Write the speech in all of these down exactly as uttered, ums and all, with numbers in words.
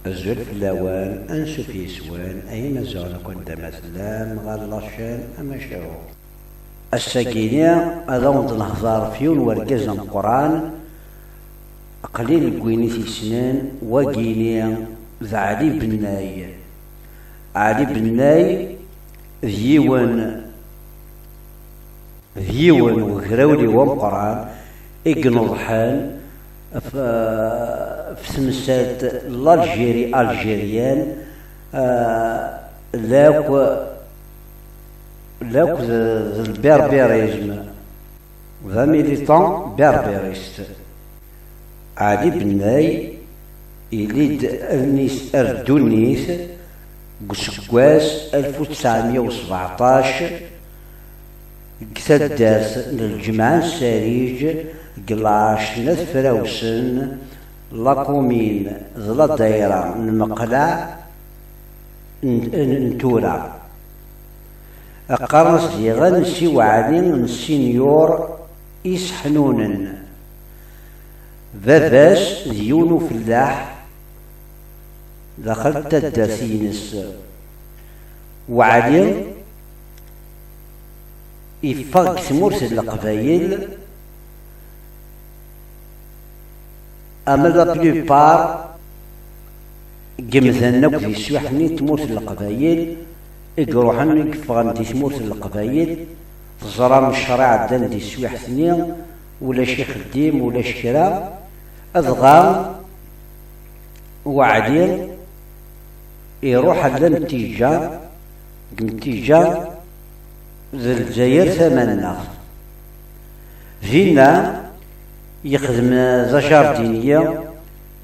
Azul fell-awen, ansuf yes-wen, ay imaziɣen akk anda ma tellam, ɣer la chaîne Amacahu. Ass-agi-ni ad awen-d-nehḍer ɣef yiwen wergaz ameqqran, qlil deg win i t-yessnen, wagi-ni d Ɛli Bennay. Ɛli Bennay d yiwen d yiwen n wegrawliw ameqqran i ineḍḥen f-, f temsalt n l'Algérie algérienne, eh, lakk, lakk d, d lberbirisme, d amilitant berbériste. Ɛli Bennay yelli-d allen-is ar ddunit deg useggas alef u tesɛemya u sbeɛṭac deg taddart n Lǧemɛa n Sariǧ, deg lɛerc n At Frawsen, la commune d la daïra n Meqleɛ n, n, n tura. Qqaren-as diɣen Si Weɛli n Sinyur Isḥnunen. Baba-s d yiwen ufellaḥ daxel n taddart-ines. Weɛli yeffeɣ deg tmurt n Leqbayel, ama la plupart n yimdanen akk di teswiɛt-nni n tmurt n Leqbayel i iruḥen, i yeffɣen di tmurt n Leqbayel, teẓram ccṛeɛ ddan di teswiɛt-nni, ulac ixeddim, ulac kra, dɣa Weɛli iruḥ ar Lemtiǧa, deg Lemtiǧa d Lezzayer tamaneɣt. Dinna yexdem d ajardinier,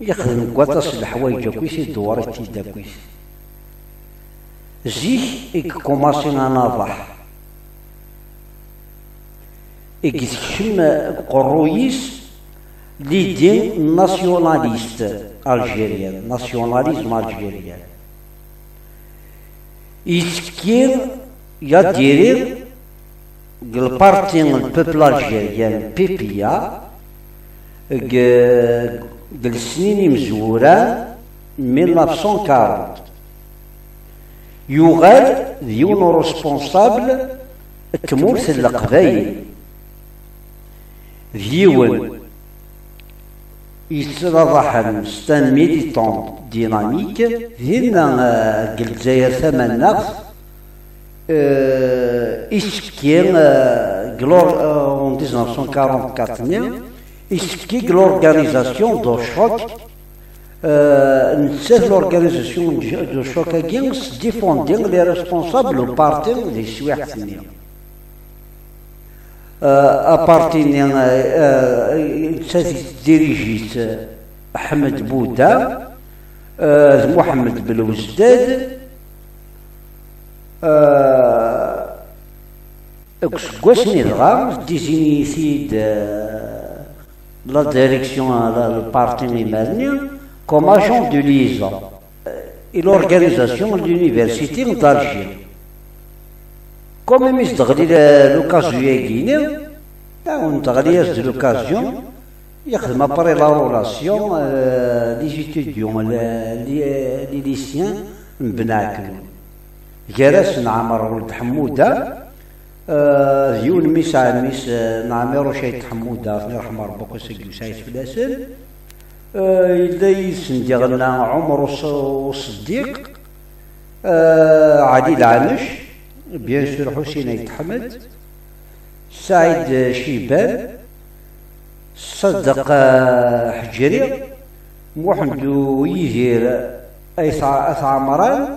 yexdem deg waṭas n leḥwayeǧ akkit, idewwer-it-id akkit. Zik i ikumaṣi anaḍeḥ, i yekcem deg uqerruy-is l'idée nationaliste algérienne, nationalisme algérien. Yettekki, yadiri deg le Parti le Peuple Algérien, P P A, deg, deg lesnin imezwura, mille neuf cent quarante. Yuɣal d yiwen n responsable n tmurt n Leqbayel. D yiwen yettlaḍaḥen, c'est un militant dynamique. Dinna, eh, deg Lezzayer tamaneɣt, eh, isekki, eh, deg l'or-, eh, en dix-neuf cent quarante-quatre-nni, isekki deg l'organisation de choc. Eh, nettat l'organisation de choc-agi, s-, défendait les responsables du parti di teswiɛt-nni. Eh, aparti-nni, eh, eh, nettat yettdiriji-t Ḥmed Buda, eh, d Muḥemmed Belwezdad, eh, deg useggas-nni dɣa, désigne-it-id, eh, la direction, la, le parti imar-nni, comme agent de liaison. Et l'organisation de l'université d'Alger. Comme mi s-d-teɣli la-, l'occasion-agi-ni, awen-d-teɣli-as-d l'occasion, yexdem après la relation, euh, les étudiants, les, les, les lycéens n Ben Ɛeknun. Gar-asen Ɛmer Weld Ḥemmuda, euh, d yiwen mmi-s n ɛemmi-s, euh, n Ɛmiruc Ayt Ḥemmuda, ad ten-irḥem Rebbi akk ass-agi ur sɛit fell-asen. Eh, yella yid-sen diɣen Ɛumer Us-, Uṣeddiq, eh, Ɛli Lɛamec, bien sûr Ḥusin Ayt Ḥmed, Saɛid Ciban, Ṣaddeq, eh, Ḥeǧri, Muḥend U Yidir Ayt Ɛ-, At Ɛemran,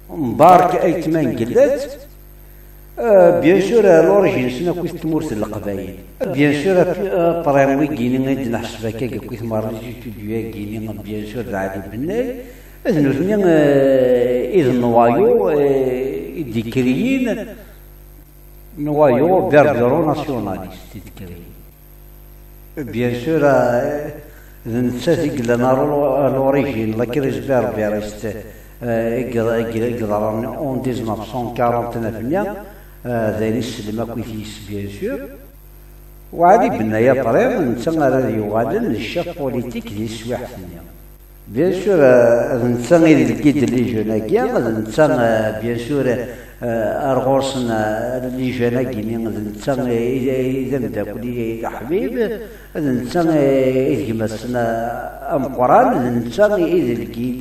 Mbarek Ayt Mengellat, Euh, bien sûr, à l'origine-nsen akkit tmurt n Leqbayel. Bien sûr, ap-, après wigi-ni i d-neḥseb akka akkit merra les étudiants-agi-ni, bien sûr, d Ɛli Bennay. D nutni, euh, i d noyau, euh, i d-ikriyin, noyau berbéro-nationaliste i d-ikriyin. Bien sûr, euh, d nettat i yellan à l'o-, à l'origine, la crise berbériste, euh, i ye-, i ye-, i yeḍran en dix-neuf cent quarante-neuf-nni, euh, d ayen i tsellem akkit yis, bien sûr. Wa Ɛli Bennay après, netta ara d-yuɣalen d chef politique di teswiɛt-nni. Bien sûr, euh, d netta i d lgid n les jeunes-agi, d netta, euh, bien sûr, euh, ar ɣur-sen, euh, les jeunes-agi-nni, d netta i, i, i d ameddakel, i d aḥbib, d netta i, i d gma-tsen, euh, ameqqran, d netta i, i d lgid,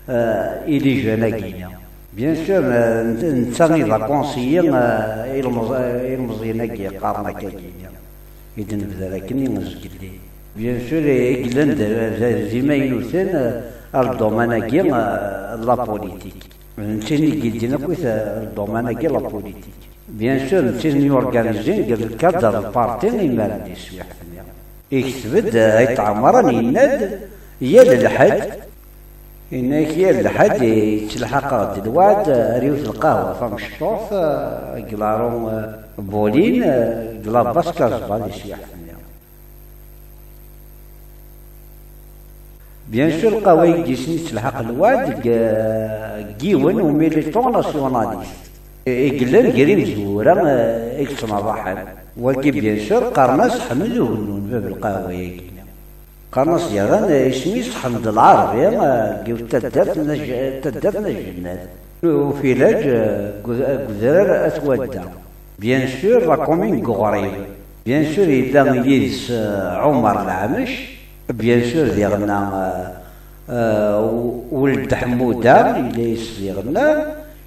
euh, i les jeunes-agi-nni. Bien sûr, euh, netta i d akonsiyi, euh, ilmeẓ-, ilmeẓyen-agi yeqqaren akka-agi-nni. I d-nebder akken i zgelli. Bien sûr, i yellan d, d, d imaynuten, euh, ar le domaine-agi, euh, de la politique. D nettin i yeldin akkit, euh, le domaine-agi, la politique. Bien sûr, d nettin i yurganizin deg lkadr n lparti imaren di teswiḥt-nni. Ikteb-d, euh, Ayt Ɛemran, yenna-d, yal lḥedd, yenna-ak, yal lḥedd yettelḥaq-aɣ-d lweɛd, ar yiwet lqahwa tamecṭuḥt, euh, deg la rue, euh, Bolin, euh, deg la Basse Casbah di teswiḥt-nni. Bien sûr, lqahwa-agi-s yettelḥaq lweɛd deg, deg yiwen u militant nationaliste i yellan gar imezwura, eh, i yettnaḍaḥen. Wagi, bien sûr, qqaren-as Ḥmed Ugennun, bab lqahwa-agi. Qqaren-as diɣen, eh, isem-is Ḥmed Lɛerbi, eh, deg yiwet taddart n Aj-, taddart n Ajennad. Ufilaj, eh, deg ud-, deg udrar At Wadda. Bien sûr, la commune n Uɣrib. Bien sûr, yella yid-s, euh, Ɛumar Leɛmec. Bien sûr, diɣenna, euh, euh, Weld Ḥemmuda, yella yid-s diɣenna.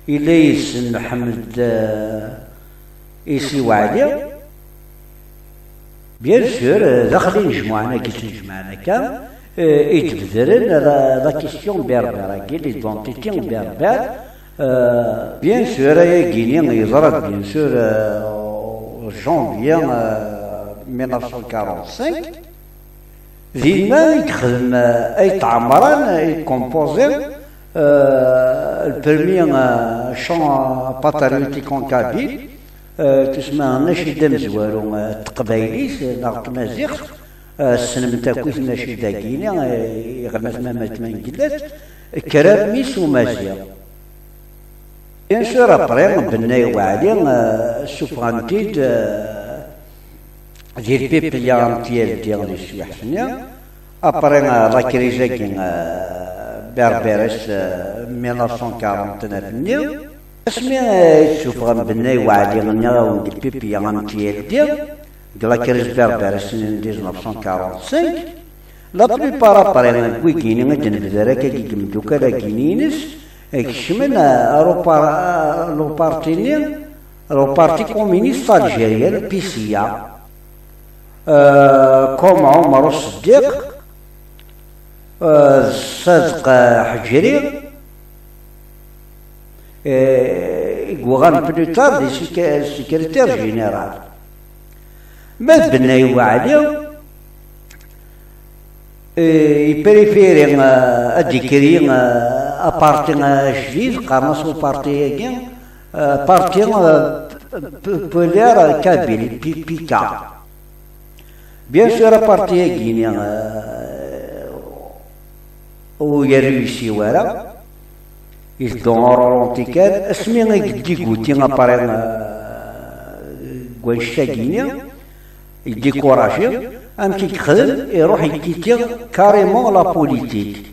Yella yid-s Mḥemmed, euh, Isi Waɛli. Bien sûr, euh, daxel inejmuɛen-agi ttnejmaɛen akka, euh, i d-bedren la, la question berbère-agi, l'identité berbère. Euh, bien sûr, ayagi-nni yeḍra-d, bien sûr, euh, janvier, euh, mille neuf cent quarante-cinq. Dinna i yexdem, euh, Ayt Ɛemran, i composé, euh, le premier, euh, chant patriotique en kabyle, euh, tusma Nacida amezwaru, euh, n teqbaylit, euh, neɣ n tmaziɣt, euh, tessnem-t akkit Nacida-agi-nni, euh, yeɣna-t Mamat Mangellat, Kra mmi-s umaziɣ. Bien sûr, après, Bennay Waɛli, euh, ssufɣen-t-id, euh, di le peuple anti-L D di teswiḥt-nni. Après, euh, la crise-agi, euh, berbère, euh, mille neuf cent quarante-neuf-nni. Asmi, euh, i d-ssufɣen Bennay Waɛli, nniɣ-awen, di le peuple anti-L D, de la crise berbère, snin dix-neuf cent quarante-cinq, la plupart après, n wigini i d-nebder akka deg imeddukal-agi-ines, kecmen, euh, ar upar-, euh, le parti-nni, le Parti communiste algérien, P C A, euh, comme Omar Seddiq, euh, Sadeq Ḥeǧri, euh, i yuɣalen plus tard di sec-, secrétaire général. Ma d Bennay Waɛli, euh, i préféré, euh, ad d-ikrei, euh, aparti, euh, ajdid, qqaren-as uparti-agi, euh, Parti, euh, P-, Populaire Kabyle, P P K. Bien sûr, aparti-agi-nni, euh, ur yerwisi wara, iteddu ur ralenti kan, asmi i yeddiguti après, euh, deg wannect-agi-nni, yeddikuraji, amek i yexdem, iruḥ yekkiti carrément la politique.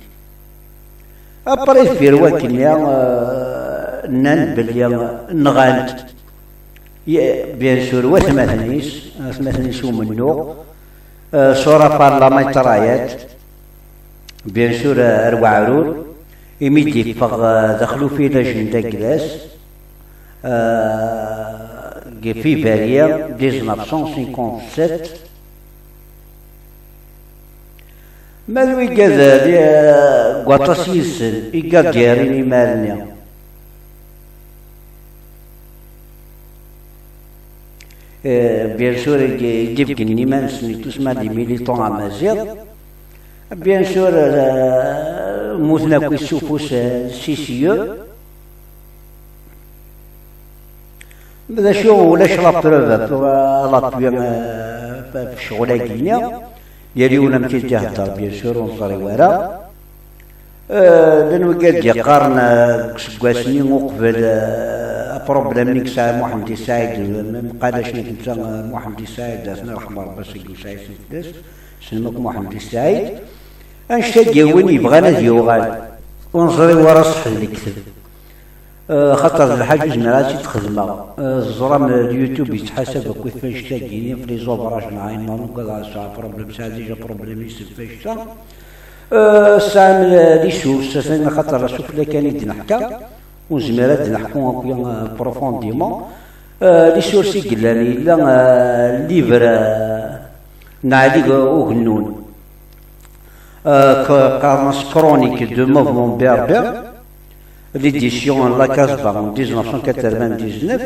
Après, deffir wakken-nni, euh, nnan belli nɣan-t, ye-, bien sûr, watmaten-is, atmaten-is umennuɣ, euh, sur la par la mitraillette, bien sûr, euh, ar weɛrur, imi d-iffeɣ, euh, daxel ufilaj n Daglas, euh, deg février dix-neuf cent cinquante-sept. Ma d wigad, eh, deg waṭas yid-sen i igardiyanen imar-nni. Eh, bien sûr, i d-, i d-ibeggen iman-nsen i tusma d imilitan amaziɣ. Bien sûr, eh, mmuten akk s ufus, eh, s isiyu. D acu, ulac la preuve, la preuve, eh, f ccɣel-agi-nni. Yal yiwen amek i d-ihedder, bien sûr, ur neẓri wara. Eh, llan wigad d-yeqqaren, eh, deg useggas-nni uqbel, eh, aproblem-nni i yesɛa Muḥend Saɛid, eh, mqalac-nni netta, eh, Muḥend Saɛid, ad t-nerḥem Rebbi, seg usɛisen fell-as, ssnem akk Muḥend Saɛid. Annect-agi, win yebɣan ad yuɣal, ur neẓri wara ṣṣeḥ n lekdeb. Eh, xaṭer d lḥaǧa ur zmireɣ ad tt-id-xedmeɣ. Eh, teẓram, eh, YouTube yettḥasab akk ɣef annect-agi-nni, ɣef les ouvrages neɣ ayen ma nugad ad sɛuɣ problème, sɛiɣ déjà problème-is ɣef annect-a. Eh, tesɛam, eh, les sources, atan axaṭer asufella kan i d-neḥka, ur nezmir ad d-neḥku akk, eh, profondément. Eh, les sources i yellan, yella, eh, livre, eh, n Ɛli Ugennun. Euh, qqaren-as Chronique du mouvement berbère, l'édition La Casbah en dix-neuf cent quatre-vingt-dix-neuf.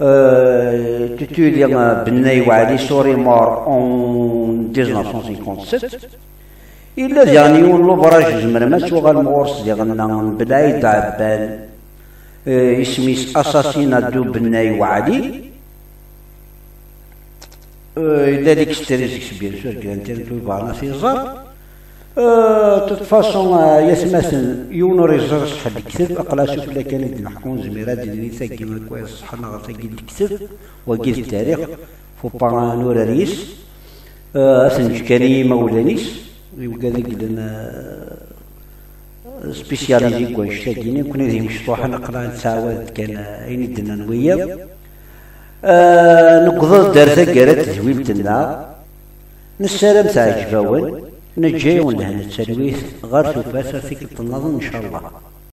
Euh, tutuli, euh, Bennay Waɛli Sorimor en dix-neuf cent cinquante-sept. Yella diɣen yiwen n l'ouvrage tzemrem ad tuɣalem ɣur-s diɣen n Belɛid Ɛebban, euh, isem-is Assassinat du Bennay Waɛli. Euh, yella l'extrait seg-s, bien sûr, deg l'internet, win yebɣan ad t-iẓer. Euh, de toute façon, euh, ay atmaten, yiwen ur yeẓri ṣṣeḥ n lekdeb, aql-aɣ sufella kan i d-neḥku, nezmir ad d-nini tagi akk ay ṣṣeḥ neɣ tagi n lekdeb, wagi d tarix, faut pas nurar yis. Euh, ad t-neǧǧ kan i yimawlan-is, i wigad i yellan, euh, spécialisé deg wannect-agi, nekkni d imecṭuḥen, aql-aɣ nettɛawad-d kan, euh, ayen i d-nnan wiyaḍ. Ah, newweḍ-d ar taggara n tedwilt-nneɣ. Nessaram teɛǧeb-awen. Neǧǧa-yawen lehna d talwit ɣer tufat ar tikkelt nniḍen, ncallah.